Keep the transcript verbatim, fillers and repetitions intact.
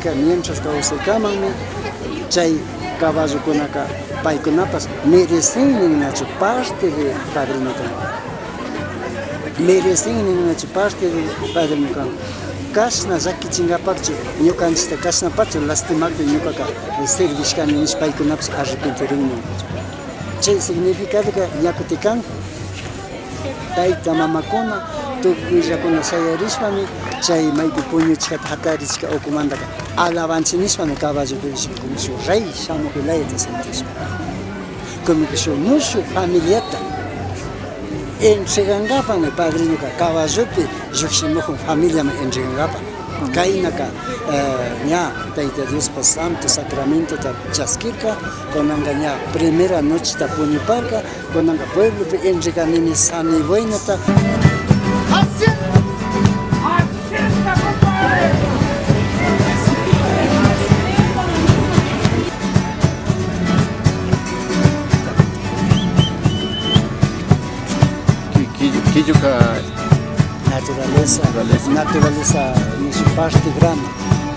Mientras kawsaykamanmi chay caballokunaka paykunapash merecinmi nachu parte de padrinokan. Merecinmi nachu parte de padrinokan. Kashna llakichinkapakchu, ñukanchikta kashnapachu lastimakpi ñukaka servishkani nish paykunapash arrepentirinmi. Chay significadoka ña kutin kan. Tayta mamakuna tukuyllakuna shayarishpami chay maypi puñuchishkata hatarichishka ukumantaka alabanchi nishpami caballopi como shuk rey shamukpi layata sentishpa, como que shuk mushuk familiata entregankapami padrinoka caballopi llukshimukun familiaman entregankapa. Kaynaka, eh, ña Tayta Diospa Santo Sacramentota chaskirka, kunanka ña primera nocheta puñuparka, kunanka pueblopi entreganimi sano y buenota. Ki- ki- Killuka naturaleza, naturaleza, naturaleza, nishi parte grande.